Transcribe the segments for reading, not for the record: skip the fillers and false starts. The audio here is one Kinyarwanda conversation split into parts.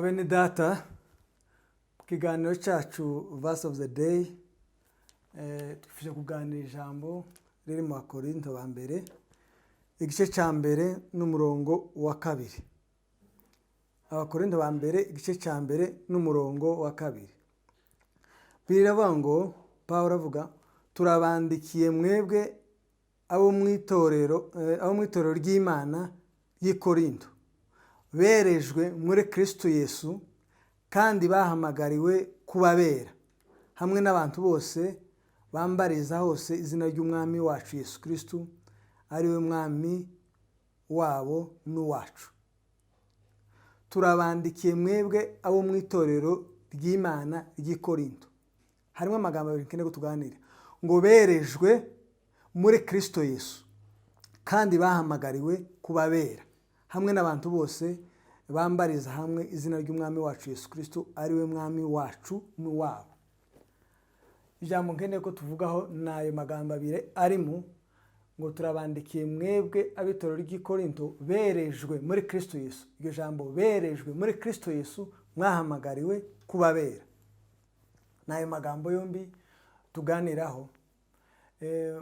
Bene data, mu kiganiro cyacu Verse of the Day, twifuje kuganira ijambo riri mu Bakorinto ba mbere, igice cya mbere n'umurongo wa kabiri. Abakorinto ba mbere, igice cya mbere n'umurongo wa kabiri, biravuga ngo, Pawulo avuga: "Turabandikiye mwebwe abo mu itorero ry'Imana ry'i Korinto, berejwe muri Kristo Yesu kandi bahamagariwe kubabera, hamwe n'abantu bose bambariza hose izina ry'Umwami wacu Yesu Kristo, ari we Mwami wabo n'uwacu." Turabandikiye mwebwe abo mu itorero ry'Imana ry'i Korinto. Harimo amagambo abiri nkeneye ko tuganira: ngo berejwe muri Kristo Yesu kandi bahamagariwe kubabera, hamwe n'abantu bose bambariza hamwe izina ry'Umwami wacu Yesu Kristo, ari we Mwami wacu n'uwabo. Ijambo nkeneye ko tuvugaho ni ayo magambo abiri arimo ngo turabandikiye mwebwe ab'itorero ry'i Korinto berejwe muri Kristo Yesu. Iryo jambo berejwe muri Kristo Yesu, mwahamagariwe kubabera, ni ayo magambo yombi tuganiraho.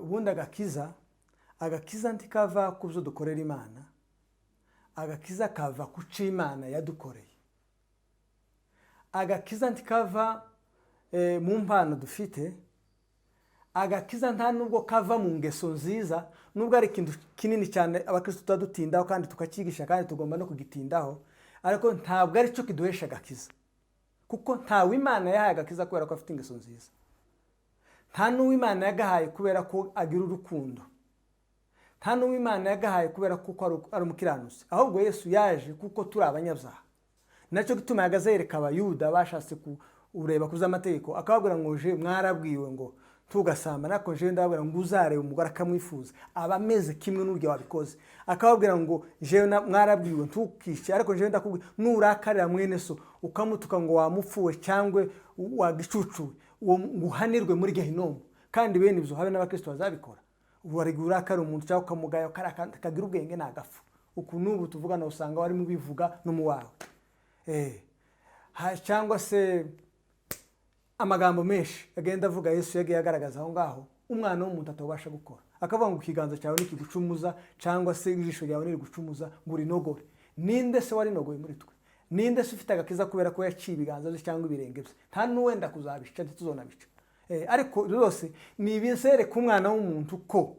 Ubundi agakiza ntikava ku byo dukorera Imana, agakiza kava ku cyo Imana yadukoreye. Agakiza ntikava mu mpano dufite, agakiza nta nubwo kava mu ngeso nziza, nubwo ari ikintu kinini cyane abakristo tuba dutindaho kandi tukacyigisha kandi tugomba no kugitindaho, ariko ntabwo ari cyo kiduhesha agakiza, kuko ntawe Imana yahaye agakiza kubera ko afite ingeso nziza, nta n'uwo Imana yagahaye kubera ko agira urukundo, nta n'uwo Imana yagahaye kubera ko ari umukiranutsi. Ahubwo Yesu yaje kuko turi abanyabyaha. Nacyo gituma yagaze yereka Abayuda bashatse kureba ku z'amategeko, akababwira ngo: "Je mwarabwiwe ngo tugasambana, ariko jewe ndababwira ngo uzareba umugore akamwifuza aba ameze kimwe n'urya wabikoze." Akababwira ngo: "Jewe mwarabwiwe ntukice, ariko jewe ndakubwira, nurakarira mwene so ukamutuka ngo wamupfuwe cyangwa wagicucuwe, uwo ngo uhanirwe muri Gehinomu." Kandi bene ibyo habe n'abakristo bazabikora. Wari urakara umuntu cyangwa ukamugaya, kagira ubwenge ni agafu. Uku n'ubu tuvugana usanga warimo ubivuga no mu wawe. Cyangwa se amagambo menshi agenda avuga, Yesu yagiye agaragaza aho ngaho umwana w'umuntu atabasha gukora, akavuga ngo ikiganza cyawe nikigucumuza cyangwa se ijisho ryawe nirigucumuza, ngo urinogore. Ninde se warinogoye muri twe? Ninde se ufite agakiza kubera ko yaciye ibiganza bye cyangwa ibirenge bye? Nta n'uwenda kuzabica, ntituzonabica. Ariko byose ni ibizereka umwana w'umuntu ko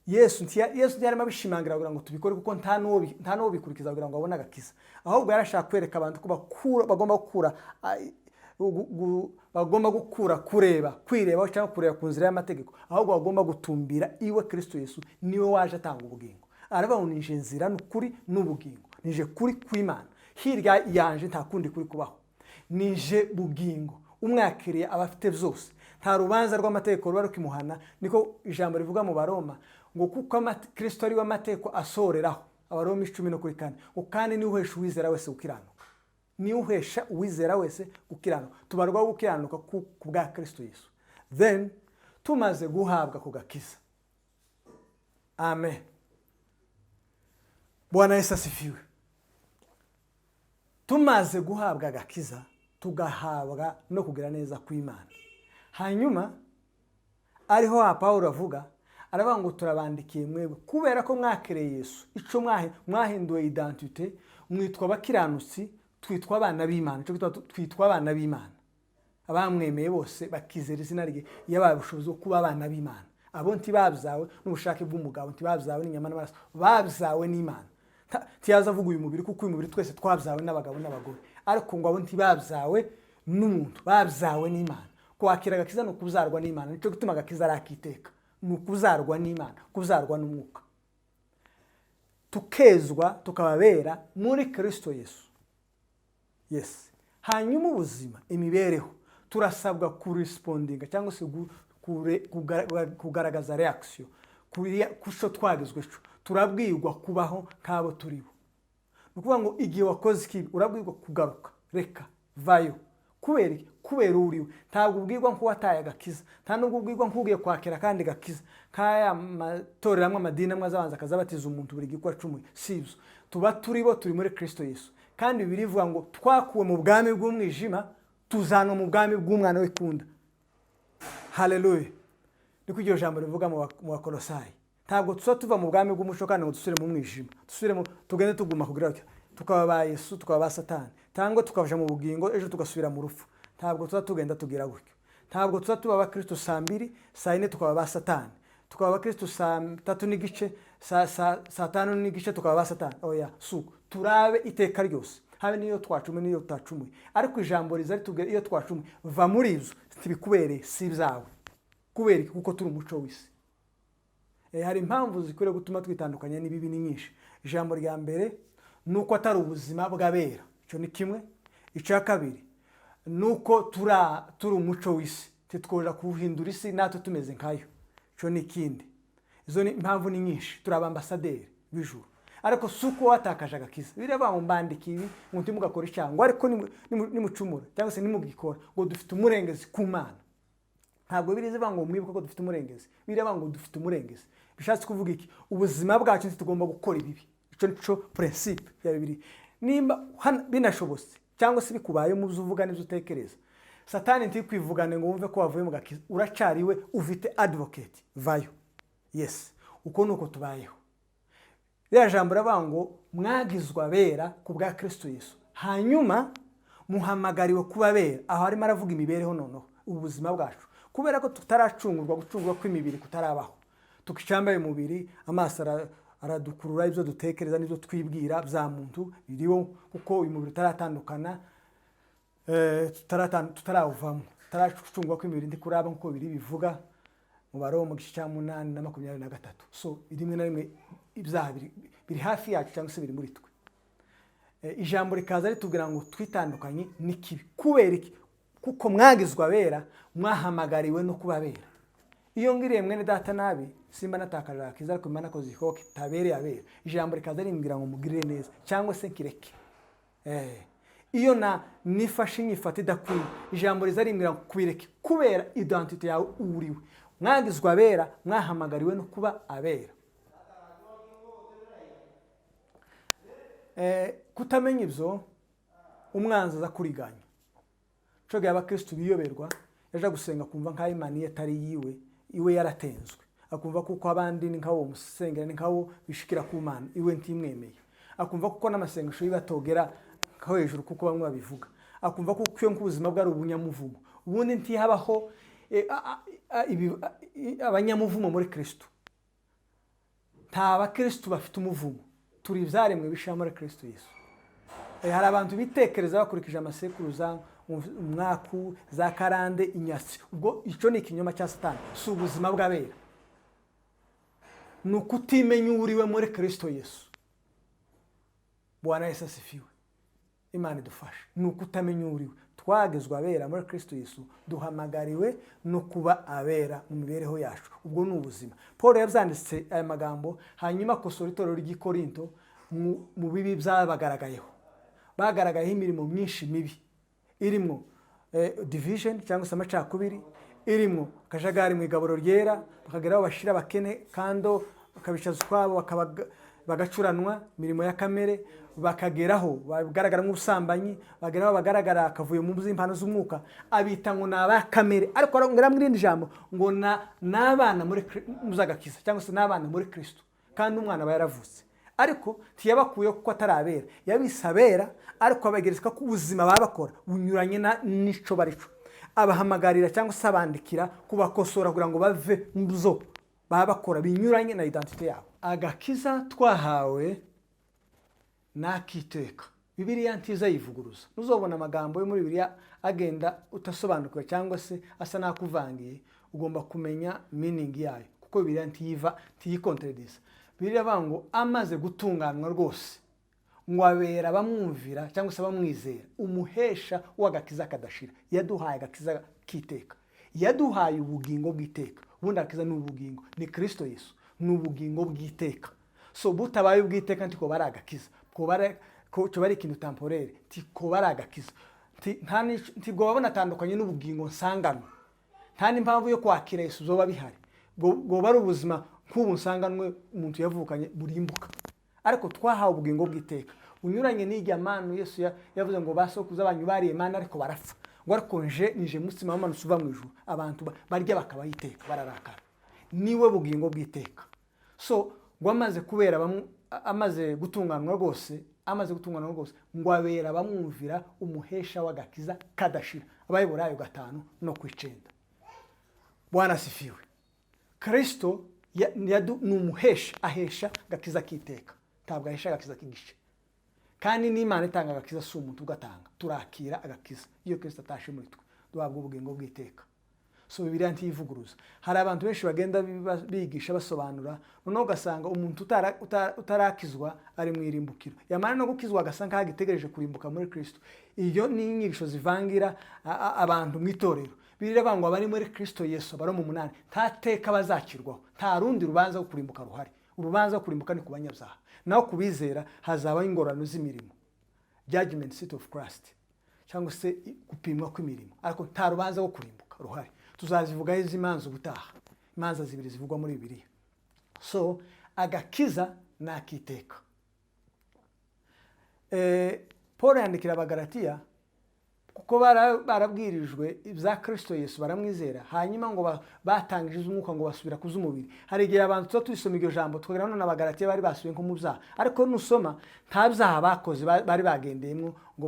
Yesu ntiyarimo abishimangira kugira ngo tubikore, kuko nta n'uwo bikurikiza kugira ngo abone agakiza. Ahubwo yarashaka kwereka abantu ko bagomba gukura bagomba gukura kureba kwirebaho cyangwa kureba ku nzira y'amategeko, ahubwo bagomba gutumbira iwe Kristo Yesu. Niwe waje atanga ubugingo. Aravuga ngo: "Nije nzira n'ukuri n'ubugingo, nije kuri kw'Imana, hirya yanje nta kundi kuri kubaho, nije bugingo." Umwakiriye aba afite byose, nta rubanza rw'amategeko ruba rukimuhana. Niko ijambo rivuga mu Baroma ngo kuko Kristo ari we amategeko asoreraho, Abaroma 10 no kuri 4, ngo kandi niwe uhesha uwizera wese gukiranuka, niwe uhesha uwizera wese gukiranuka. Tubarwaho gukiranuka ku bwa Kristo Yesu. Then tumaze guhabwa ku gakiza, amen, Bwana Yesu asifiwe, tumaze guhabwa agakiza, tugahabwa no kugira neza kw'Imana, hanyuma ariho ha Pawulo avuga, aravuga ngo turabandikiye mwebwe kubera ko mwakereye Yesu, icyo mwahinduwe identité, mwitwa abakiranutsi, twitwa abana b'Imana. Icyo twitwa abana b'Imana, abamwemeye bose bakizera izina rye, yabaye ubushobozi bwo kuba abana b'Imana. Abo ntibabyawe n'ubushake bw'umugabo, ntibabyawe n'inyama n'amaraso, babyawe n'Imana. Ntiyaza avuga uyu mubiri, kuko uyu mubiri twese twabyawe n'abagabo n'abagore, ariko ngo abo ntibabyawe n'umuntu, babyawe n'Imana. Kwakira agakiza ni ukuzarwa n'Imana. Nicyo gituma agakiza ari akiteka, ni ukuzarwa n'Imana, kuzarwa n'umwuka, tukezwa, tukababera muri Kirisito Yesu. Yes, hanyuma ubuzima, imibereho, turasabwa kurespondinga cyangwa se kugaragaza reaction ku cyo twagizwe cyo. Turabwirwa kubaho nk'abo turi bo. Ni ukuvuga ngo igihe wakoze ikibi, urabwirwa kugaruka, reka vayo. Kubera iki? Kubera uriwe. Ntabwo ubwirwa nk'uwataye agakiza, nta nubwo ubwirwa nk'ugiye kwakira kandi gakiza, nk'aya matorero amwe, amadini amwe azabanza akazabatiza umuntu buri gihe uko acumuye. Si ibyo. Tuba turi bo, turi muri Kirisito Yesu. Kandi Bibiliya ivuga ngo twakuwe mu bwami bw'umwijima tuzanwa mu bwami bw'umwana w'ikunda. Haleluya! Niko iryo jambo rivuga mu Bakolosayi. Ntabwo tuza tuva mu bwami bw'umuco kandi ngo dusubire mu mwijima, dusubire tugende tuguma kugira gutya, tukaba ba Yesu, tukaba ba Satani, cyangwa tukaja mu bugingo, ejo tugasubira mu rupfu. Ntabwo tuza tugenda tugira gutyo. Ntabwo tuza tuba abakristo saa 2, saa 4 tukaba ba Satani, tukaba abakristo saa 3:30, saa 5:30 tukaba ba Satani. Oya, si uko. Turabe iteka ryose, habe n'iyo twacumuye n'iyo tutacumuye. Ariko ijambo riza ritubwira iyo twacumuye: va muri ibyo, ntibikubereye, si ibyawe. Kubera iki? Kuko turi umuco w'isi. Hari impamvu zikwiriye gutuma twitandukanya n'ibibi, ni nyinshi. Ijambo rya mbere ni uko atari ubuzima bw'abera, icyo ni kimwe. Icya kabiri ni uko turi umuco w'isi, ntitwoja kuwuhindura isi natwe tumeze nkayo, icyo ni ikindi. Izo ni impamvu, ni nyinshi. Turi abambasaderi b'ijuru. Ariko si uko watakaje agakiza. Biriya ngo mbandike ibi ngo ntimugakore icyaha, ngo ariko nimucumura cyangwa se nimugikora, ngo dufite umurengezi ku Mana. Ntabwo biriya bivuga ngo mwibuke ko dufite umurengezi, biriya bivuga ngo dufite umurengezi. Bishatse kuvuga iki? Ubuzima bwacu ntitugomba gukora ibibi. Icyo ni cyo principe ya Bibiliya. Nimba binashobotse cyangwa se bikubaye mu byo uvuga n'ibyo utekereza, Satani ntikwivugane ngo wumve ko wavuye mu gakiza, uracariwe, ufite advocate, vayo. Yes, uko ni uko tubayeho. Ririya jambo riravuga ngo mwagizwe abera ku bwa Kristo Yesu, hanyuma muhamagariwe kuba abera. Aho arimo aravuga imibereho noneho, ubuzima bwacu, kubera ko tutaracungurwa, gucungurwa kw'imibiri kutarabaho, tukicambaye umubiri, amaso aradukurura, ibyo dutekereza n'ibyo twibwira bya muntu biriho, kuko uyu mubiri utaratandukana, tutarawuvamo, tutaracungurwa kw'imibiri ntikuraba, nk'uko biri bivuga mu Baroma mu gice cya 8 na 23. So rimwe na rimwe ibyaha biri hafi yacu cyangwa se biri muri twe. Ijambo rikaza ritubwira ngo twitandukanye n'ikibi. Kubera iki? Kuko mwagizwe abera, mwahamagariwe no kuba abera. Iyo ngiriye mwene data nabi, simba natakaje agakiza, ariko mba nakoze igikorwa kitabereye abera. Ijambo rikaza rimbwira ngo mugirire neza cyangwa se nkireke. Iyo na nifashe inyifata idakwiye, ijambo riza rimbwira ngo kubireke, kubera identité yawe uriwe. Mwagizwe abera, mwahamagariwe no kuba abera. Kutamenya ibyo, umwanzi aza kuriganya. Cyo gihe abakristu biyoberwa, yaje gusenga akumva nk'aho Imana iyo atari yiwe, iwe yaratenzwe, akumva kuko abandi ni nk'abo musengera, ni nk'abo bishikira ku Mana, iwe ntimwemeye, akumva kuko n'amasengesho yiwe atogera nko hejuru kuko bamwe babivuga, akumva kuko iyo nk'ubuzima bwe ari ubunyamuvumo. Ubundi ntihabaho abanyamuvumo muri Kristo. Nta bakristo bafite umuvumo, turi ibyaremwe bishya muri Kristo Yesu. Hari abantu bitekereza bakurikije amasekuruza, umwaku, za karande, inyatsi. Ubwo icyo ni ikinyoma cya Satani, si ubuzima bw'abera, ni ukutimenya uwo uriwe muri Kristo Yesu. Bwana Yesu asifiwe! Imana idufashe. Ni ukutamenya uwo uriwe. Twagezwe abera muri Kristo Yesu, duhamagariwe no kuba abera mu mibereho yacu. Ubwo ni ubuzima. Paul yabyanditse aya magambo, hanyuma akosora itorero ry'i Korinto mu bibi byabagaragayeho. Bagaragayeho imirimo myinshi mibi irimo division cyangwa se amacakubiri, irimo akajagari mu igaburo ryera, bakagera aho bashyira abakene kando, bakabicaza ukwabo, bagacuranwa imirimo ya kamere, bakageraho bagaragara nk'ubusambanyi, bageraho bagaragara akavuyo mu by'impano z'umwuka, abita ngo ni aba kamere. Ariko arongera mu irindi jambo ngo ni abana muri mu z'agakiza cyangwa se ni abana muri Kristo, kandi umwana aba yaravutse. Ariko ntiyabakuyeho kuko atari abera, yabise abera, ariko abagereka ko ubuzima baba bakora bunyuranye n'ico barico. Abahamagarira cyangwa se abandikira kubakosora kugira ngo bave mu byo baba bakora binyuranye na identité yabo. Agakiza twahawe n'akiteka. Bibiliya ntiza yivuguruza. Ntuzobona amagambo yo muri Bibiliya agenda utasobanukiwe cyangwa se asa n'akuvangiye. Ugomba kumenya meaning yayo, kuko Bibiliya ntiyiva ntiyicontredisa. Bibiliya ivuga ngo amaze gutunganwa rwose, ngo abera abamwumvira cyangwa se abamwizera umuhesha w'agakiza kadashira. Yaduhaye agakiza k'iteka, yaduhaye ubugingo bw'iteka. Ubundi agakiza ni ubugingo, ni Kristo Yesu, ni ubugingo bw'iteka. So butabaye ubw'iteka ntikoba ari agakiza, coba ari ikintu temporaire, ntikoba ari agakiza. Ntibwoba bunatandukanye n'ubugingo nsanganwe. Nta n'impamvu yo kwakira Yesu zoba bihari, bwoba ari ubuzima nk'ubu nsanganwe umuntu yavukanye burimbuka. Ariko twahawe ubugingo bw'iteka. Unyuranye n'ijya manu Yesu yavuze ngo basokuruza banyu bariye manu ariko barapfa, ngo ariko nje nije mutsima wamanutse uva mu ijuru, abantu barya bakabayiteka bararakara. Niwe bugingo bw'iteka. So ngo amaze kubera amaze gutunganwa rwose, amaze gutunganwa rwose, ngo abera abamwumvira umuhesha w'agakiza kadashira. Abaheburayo 5:9. Bwana asifiwe. Kristo ni umuhesha, ahesha agakiza k'iteka, ntabwo ahesha agakiza k'igice. Kandi n'Imana itanga agakiza, si umuntu ugatanga. Turakira agakiza iyo Kristo atashe muri twe, duhabwa ubugingo bw'iteka. So Bibiliya ntiyivuguruza. Hari abantu benshi bagenda bigisha, basobanura, noneho ugasanga umuntu utarakizwa ari mu irimbukiro, yamara no gukizwa agasa nk'aho agitegereje kurimbuka muri Kristo. Iyo ni inyigisho zivangira abantu mu itorero. Bibiliya iravuga ngo abari muri Kristo Yesu, Abaroma 8, nta teka bazakirwaho, nta rundi rubanza rwo kurimbuka ruhari. Urubanza rwo kurimbuka ni ku banyabyaha, naho ku bizera hazabaho ingororano z'imirimo, judgment seat of Christ, cyangwa se gupimwa kw'imirimo, ariko nta rubanza rwo kurimbuka ruhari. Tuzazivugaho izi manza ubutaha, imanza zibiri zivugwa muri Bibiliya. So agakiza ni akiteka. Paul yandikira Abagalatiya kuko barabwirijwe ibya Kristo Yesu, baramwizera, hanyuma ngo batangije iz'umwuka, ngo basubira ku z'umubiri. Hari igihe abantu tuba tubisoma iryo jambo tukagira none Abagalatiya bari basubiye nko mu byaha, ariko nusoma nta byaha bakoze bari bagendeyemo ngo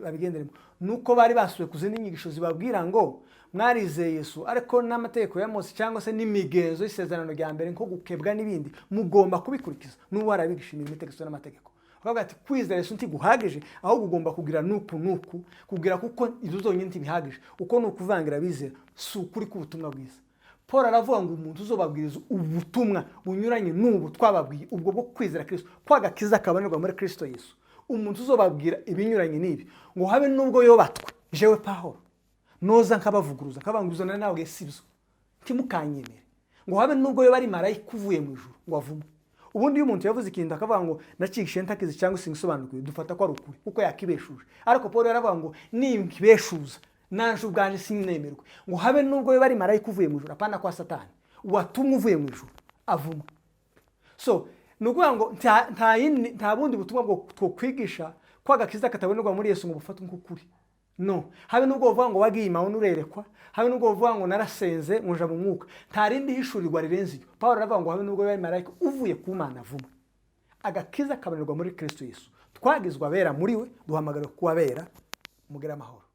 babigenderemo, nuko bari basubiye ku zindi nyigisho zibabwira ngo mwarizeye Yesu, ariko n'amategeko ya Mose cyangwa se n'imigenzo y'isezerano rya mbere nko gukebwa n'ibindi mugomba kubikurikiza. N'ubu harabigisha imirimo itegetswe n'amategeko, bakavuga ati kwizera Yesu ntiguhagije, ahubwo ugomba kugira nuku nuku kugira, kuko ibyo zonyine ntibihagije. Uko ni ukuvangira abizera, si ukuri k'ubutumwa bwiza. Paul aravuga ngo umuntu uzobabwiriza ubutumwa bunyuranye n'ubu twababwiye, ubwo bwo kwizera Kristo, ko agakiza kabonerwa muri Kristo Yesu, umuntu uzobabwira ibinyuranye n'ibi, ngo habe n'ubwo yobatwe jewe Pawulo noza nkabavuguruza nkabanguza nawe si byo, ntimukanyemere, ngo habe n'ubwo yoba ari marayika uvuye mu ijuru, ngo avumwe. Ubundi iyo umuntu yavuze ikintu akavuga ngo nacigishe ntakizi cyangwa se ngisobanukiwe, dufata ko ari ukuri kuko yakibeshuje. Ariko Paul yaravuga ngo ninkibeshuza naje ubwanje sinemerwe, ngo habe n'ubwo yoba ari marayika uvuye mu ijuru, apana kwa Satani, watumwe uvuye mu ijuru, avumwe. So ni ukuvuga ngo nta bundi butumwa bwo twokwigisha ko agakiza katabonerwa muri Yesu ngo bufatwe nk'ukuri. No habe n'ubwo buvuga ngo wagiye imawe nurerekwa, habe n'ubwo buvuga ngo narasenze nkuja mu mwuka, nta rindi hishurirwa rirenze iryo. Paul aravuga ngo habe n'ubwo yari marayika uvuye ku Mana, avumwe. Agakiza kabonerwa muri Kristo Yesu, twagizwe abera muri we, duhamagariwe kuba abera. Mugire amahoro.